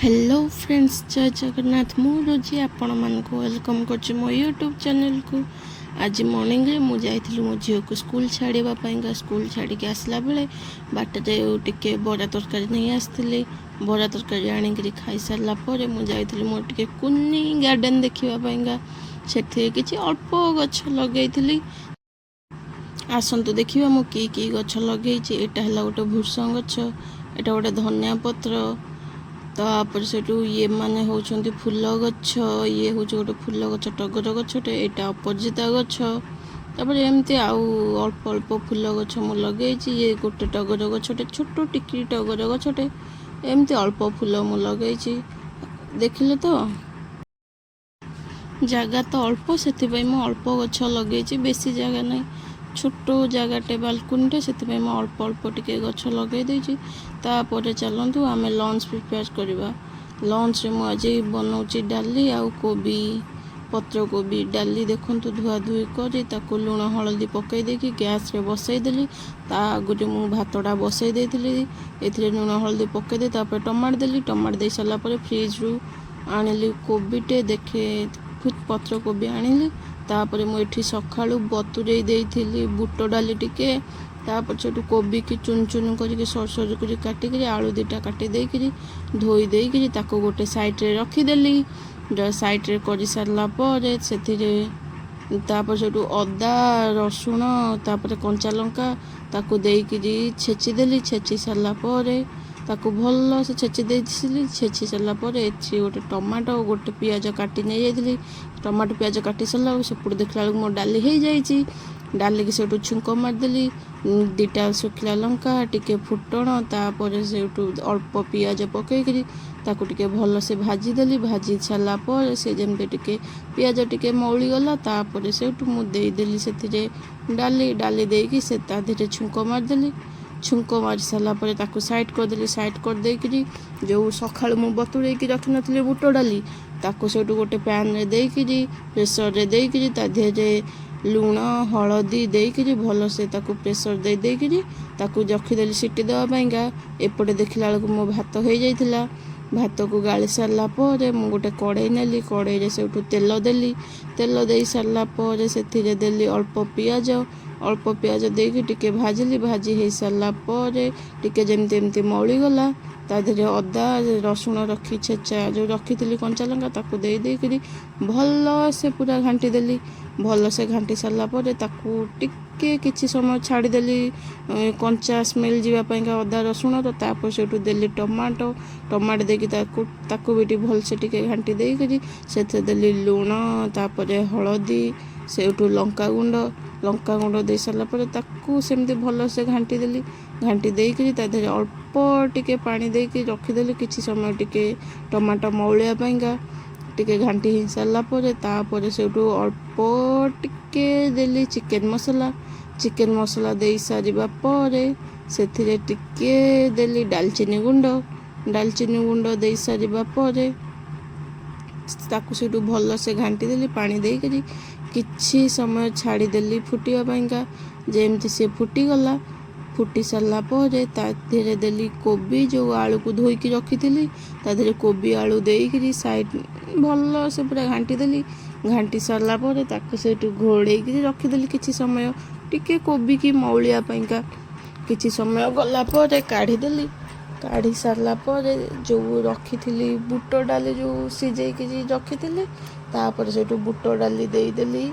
Hello friends, ଜୟ ଜଗନ୍ନାଥ। ମୁଁ ରୋଜି ଆପଣମାନଙ୍କୁ welcome କରୁଛି ମୋ ୟୁଟ୍ୟୁବ୍ ଚ୍ୟାନେଲ୍କୁ। ଆଜି ମର୍ଣ୍ଣିଂରେ ମୁଁ ଯାଇଥିଲି ମୋ ଝିଅକୁ ସ୍କୁଲ ଛାଡ଼ିବା ପାଇଁକା। ସ୍କୁଲ ଛାଡ଼ିକି ଆସିଲା ବେଳେ ବାଟରେ ଟିକେ ବରା ତରକାରୀ ନେଇ ଆସିଥିଲି। ବରା ତରକାରୀ ଆଣିକିରି ଖାଇସାରିଲା ପରେ ମୁଁ ଯାଇଥିଲି ମୋର ଟିକେ କୁନି ଗାର୍ଡ଼େନ୍ ଦେଖିବା ପାଇଁକା। ସେଥିରେ କିଛି ଅଳ୍ପ ଗଛ ଲଗେଇଥିଲି। ଆସନ୍ତୁ ଦେଖିବା ମୁଁ କି କି ଗଛ ଲଗେଇଛି। ଏଇଟା ହେଲା ଗୋଟେ ଭୃସଙ୍ଗ ଗଛ, ଏଇଟା ଗୋଟେ ଧନିଆ ପତ୍ର। ତାପରେ ସେଠୁ ଇଏ ମାନେ ହେଉଛନ୍ତି ଫୁଲ ଗଛ। ଇଏ ହେଉଛି ଗୋଟେ ଫୁଲ ଗଛ, ଟଗର ଗଛଟେ। ଏଇଟା ଅପରାଜିତା ଗଛ। ତାପରେ ଏମିତି ଆଉ ଅଳ୍ପ ଅଳ୍ପ ଫୁଲ ଗଛ ମୁଁ ଲଗେଇଛି। ଇଏ ଗୋଟେ ଟଗର ଗଛଟେ, ଛୋଟ ଟିକି ଟଗର ଗଛଟେ। ଏମିତି ଅଳ୍ପ ଫୁଲ ମୁଁ ଲଗେଇଛି। ଦେଖିଲେ ତ, ଜାଗା ତ ଅଳ୍ପ, ସେଥିପାଇଁ ମୁଁ ଅଳ୍ପ ଗଛ ଲଗେଇଛି। ବେଶୀ ଜାଗା ନାହିଁ, ଛୋଟ ଜାଗାଟେ, ବାଲକୁନିଟେ, ସେଥିପାଇଁ ମୁଁ ଅଳ୍ପ ଅଳ୍ପ ଟିକେ ଗଛ ଲଗେଇ ଦେଇଛି। ତାପରେ ଚାଲନ୍ତୁ ଆମେ ଲଞ୍ଚ ପ୍ରିପେୟାର କରିବା। ଲଞ୍ଚରେ ମୁଁ ଆଜି ବନଉଛି ଡାଲି ଆଉ କୋବି, ପତ୍ରକୋବି ଡାଲି। ଦେଖନ୍ତୁ, ଧୁଆ ଧୁଇ କରି ତାକୁ ଲୁଣ ହଳଦୀ ପକାଇ ଦେଇକି ଗ୍ୟାସ୍ରେ ବସେଇଦେଲି। ତା ଆଗରୁ ମୁଁ ଭାତଟା ବସେଇ ଦେଇଥିଲି। ଏଥିରେ ଲୁଣ ହଳଦୀ ପକାଇ ଦେଇ ତାପରେ ଟମାଟୋ ଦେଲି। ଟମାଟୋ ଦେଇ ସାରିଲା ପରେ ଫ୍ରିଜ୍ରୁ ଆଣିଲି କୋବିଟେ, ଦେଖେ, ପତ୍ରକୋବି ଆଣିଲି। ତାପରେ ମୁଁ ଏଠି ସକାଳୁ ବତୁରେଇ ଦେଇଥିଲି ବୁଟ ଡାଲି ଟିକେ। ତାପରେ ସେଠୁ କୋବିକି ଚୁନ ଚୁନ କରିକି, ସରୁ ସରୁ କରି କାଟିକିରି, ଆଳୁ ଦୁଇଟା କାଟି ଦେଇକିରି, ଧୋଇ ଦେଇକିରି ତାକୁ ଗୋଟେ ସାଇଡ଼୍ରେ ରଖିଦେଲି। ସାଇଡ଼୍ରେ କରିସାରିଲା ପରେ ସେଥିରେ ତାପରେ ସେଠୁ ଅଦା, ରସୁଣ, ତାପରେ କଞ୍ଚା ଲଙ୍କା ତାକୁ ଦେଇକିରି ଛେଚିଦେଲି। ଛେଚି ସାରିଲା ପରେ ତାକୁ ଭଲସେ ଛେଚି ଦେଇଥିଲି। ଛେଚି ସାରିଲା ପରେ ଏଠି ଗୋଟେ ଟମାଟୋ, ଗୋଟେ ପିଆଜ କାଟି ନେଇଯାଇଥିଲି। ଟମାଟୋ ପିଆଜ କାଟି ସାରିଲା ବେଳକୁ ସେପଟୁ ଦେଖିଲା ବେଳକୁ ମୋ ଡାଲି ହେଇଯାଇଛି। ଡାଲିକି ସେଇଠୁ ଛୁଙ୍କ ମାରିଦେଲି। ଦୁଇଟା ଶୁଖିଲା ଲଙ୍କା, ଟିକେ ଫୁଟଣ, ତାପରେ ସେଇଠୁ ଅଳ୍ପ ପିଆଜ ପକାଇକିରି ତାକୁ ଟିକେ ଭଲସେ ଭାଜିଦେଲି। ଭାଜି ସାରିଲା ପରେ ସେ ଯେମିତି ଟିକେ ପିଆଜ ଟିକେ ମଉଳିଗଲା, ତାପରେ ସେଇଠୁ ମୁଁ ଦେଇଦେଲି ସେଥିରେ ଡାଲି। ଡାଲି ଦେଇକି ସେ ତା ଦେହରେ ଛୁଙ୍କ ମାରିଦେଲି। ଛୁଙ୍କ ମାରି ସାରିଲା ପରେ ତାକୁ ସାଇଡ଼୍ କରିଦେଲି। ସାଇଡ଼୍ କରିଦେଇକିରି ଯେଉଁ ସକାଳୁ ମୁଁ ବତୁରେଇକି ରଖିନଥିଲି ବୁଟ ଡାଲି, ତାକୁ ସେଇଠୁ ଗୋଟେ ପ୍ୟାନ୍ରେ ଦେଇକିରି, ପ୍ରେସରରେ ଦେଇକିରି, ତା ଦେହରେ ଲୁଣ ହଳଦୀ ଦେଇକିରି ଭଲସେ ତାକୁ ପ୍ରେସର ଦେଇ ଦେଇକିରି ତାକୁ ରଖିଦେଲି ସିଟି ଦେବା ପାଇଁକା। ଏପଟେ ଦେଖିଲା ବେଳକୁ ମୋ ଭାତ ହେଇଯାଇଥିଲା। ଭାତକୁ ଗାଳି ସାରିଲା ପରେ ମୁଁ ଗୋଟେ କଡ଼େଇ ନେଲି। କଡ଼େଇରେ ସେଇଠୁ ତେଲ ଦେଲି। ତେଲ ଦେଇ ସାରିଲା ପରେ ସେଥିରେ ଦେଲି ଅଳ୍ପ ପିଆଜ। ଅଳ୍ପ ପିଆଜ ଦେଇକି ଟିକେ ଭାଜିଲି। ଭାଜି ହେଇସାରିଲା ପରେ ଟିକେ ଯେମିତି ଏମିତି ମଉଳିଗଲା, ତା ଦେହରେ ଅଦା ରସୁଣ ରଖି ଛେଚା ଯେଉଁ ରଖିଥିଲି, କଞ୍ଚା ଲଙ୍କା ତାକୁ ଦେଇ ଦେଇକିରି ଭଲସେ ପୁରା ଘାଣ୍ଟି ଦେଲି। ଭଲସେ ଘାଣ୍ଟି ସାରିଲା ପରେ ତାକୁ ଟିକେ କିଛି ସମୟ ଛାଡ଼ିଦେଲି କଞ୍ଚା ସ୍ମେଲ୍ ଯିବା ପାଇଁକା ଅଦା ରସୁଣର। ତାପରେ ସେଇଠୁ ଦେଲି ଟମାଟୋ। ଟମାଟୋ ଦେଇକି ତାକୁ ତାକୁ ବି ଟିକେ ଭଲସେ ଟିକେ ଘାଣ୍ଟି ଦେଇକିରି ସେଥିରେ ଦେଲି ଲୁଣ, ତାପରେ ହଳଦୀ, ସେଇଠୁ ଲଙ୍କାଗୁଣ୍ଡ। ଲଙ୍କାଗୁଣ୍ଡ ଦେଇ ସାରିଲା ପରେ ତାକୁ ସେମିତି ଭଲସେ ଘାଣ୍ଟି ଦେଲି। ଘାଣ୍ଟି ଦେଇକିରି ତା ଦେହରେ ଅଳ୍ପ ଟିକେ ପାଣି ଦେଇକି ରଖିଦେଲି କିଛି ସମୟ ଟିକେ ଟମାଟୋ ମଉଳିବା ପାଇଁକା। ଟିକେ ଘାଣ୍ଟି ହେଇସାରିଲା ପରେ ତାପରେ ସେଇଠୁ ଅଳ୍ପ ଟିକେ ଦେଲି ଚିକେନ୍ ମସଲା। ଚିକେନ୍ ମସଲା ଦେଇ ସାରିବା ପରେ ସେଥିରେ ଟିକେ ଦେଲି ଡାଲଚିନି ଗୁଣ୍ଡ। ଡାଲଚିନି ଗୁଣ୍ଡ ଦେଇ ସାରିବା ପରେ ତାକୁ ସେଇଠୁ ଭଲସେ ଘାଣ୍ଟି ଦେଲି। ପାଣି ଦେଇକରି କିଛି ସମୟ ଛାଡ଼ିଦେଲି ଫୁଟିବା ପାଇଁକା। ଯେମିତି ସେ ଫୁଟିଗଲା, ଫୁଟି ସାରିଲା ପରେ ତା ଦେହରେ ଦେଲି କୋବି, ଯେଉଁ ଆଳୁକୁ ଧୋଇକି ରଖିଥିଲି। ତା ଦେହରେ କୋବି ଆଳୁ ଦେଇକିରି ସାଇଡ଼୍ ଭଲସେ ପୁରା ଘାଣ୍ଟି ଦେଲି। ଘାଣ୍ଟି ସାରିଲା ପରେ ତାକୁ ସେଇଠୁ ଘୋଡ଼େଇକିରି ରଖିଦେଲି କିଛି ସମୟ ଟିକେ କୋବିକି ମଉଳିବା ପାଇଁକା। କିଛି ସମୟ ଗଲା ପରେ କାଢ଼ିଦେଲି। କାଢ଼ି ସାରିଲା ପରେ ଯେଉଁ ରଖିଥିଲି ବୁଟ ଡାଲି, ଯେଉଁ ସିଝେଇକିରି ରଖିଥିଲି, ତାପରେ ସେଇଠୁ ବୁଟ ଡାଲି ଦେଇଦେଲି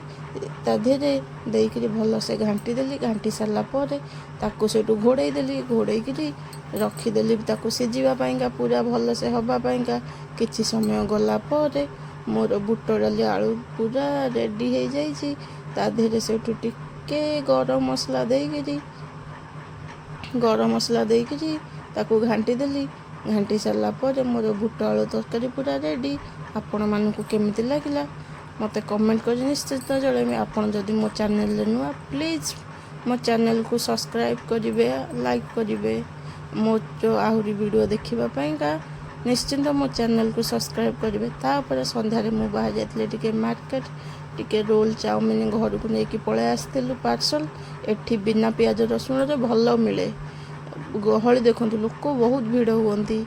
ତା ଦେହରେ। ଦେଇକିରି ଭଲସେ ଘାଣ୍ଟି ଦେଲି। ଘାଣ୍ଟି ସାରିଲା ପରେ ତାକୁ ସେଇଠୁ ଘୋଡ଼େଇ ଦେଲି। ଘୋଡ଼େଇକିରି ରଖିଦେଲି ତାକୁ ସିଝିବା ପାଇଁକା, ପୁରା ଭଲସେ ହେବା ପାଇଁକା। କିଛି ସମୟ ଗଲା ପରେ ମୋର ବୁଟ ଡାଲି ଆଳୁ ପୁରା ରେଡ଼ି ହେଇଯାଇଛି। ତା ଦେହରେ ସେଇଠୁ ଟିକେ ଗରମ ମସଲା ଦେଇକିରି, ଗରମ ମସଲା ଦେଇକିରି ତାକୁ ଘାଣ୍ଟି ଦେଲି। ଘାଣ୍ଟି ସାରିଲା ପରେ ମୋର ବୁଟ ଆଳୁ ତରକାରୀ ପୁରା ରେଡ଼ି। ଆପଣମାନଙ୍କୁ କେମିତି ଲାଗିଲା, ମୋତେ କମେଣ୍ଟ କରି ନିଶ୍ଚିତ ଜଣାଇବେ। ଆପଣ ଯଦି ମୋ ଚ୍ୟାନେଲରେ ନୂଆ, ପ୍ଲିଜ୍ ମୋ ଚ୍ୟାନେଲକୁ ସବସ୍କ୍ରାଇବ୍ କରିବେ, ଲାଇକ୍ କରିବେ। ମୋ ଯେଉଁ ଆହୁରି ଭିଡ଼ିଓ ଦେଖିବା ପାଇଁକା ନିଶ୍ଚିନ୍ତ ମୋ ଚ୍ୟାନେଲକୁ ସବସ୍କ୍ରାଇବ୍ କରିବେ। ତାପରେ ସନ୍ଧ୍ୟାରେ ମୁଁ ବାହାରି ଯାଇଥିଲି ଟିକେ ମାର୍କେଟ। ଟିକେ ରୋଲ୍, ଚାଉମିନ ଘରକୁ ନେଇକି ପଳେଇ ଆସିଥିଲୁ ପାର୍ସଲ୍। ଏଠି ବିନା ପିଆଜ ରସୁଣରେ ଭଲ ମିଳେ। ଗହଳି ଦେଖନ୍ତୁ, ଲୋକ ବହୁତ ଭିଡ଼ ହୁଅନ୍ତି।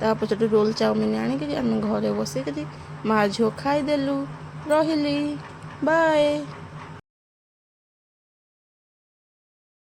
ତାପରେ ସେଠୁ ରୋଲ୍ ଚାଉମିନ୍ ଆଣିକିରି ଆମେ ଘରେ ବସିକିରି ମା ଝିଅ ଖାଇଦେଲୁ। ରହିଲି, ବାଏ।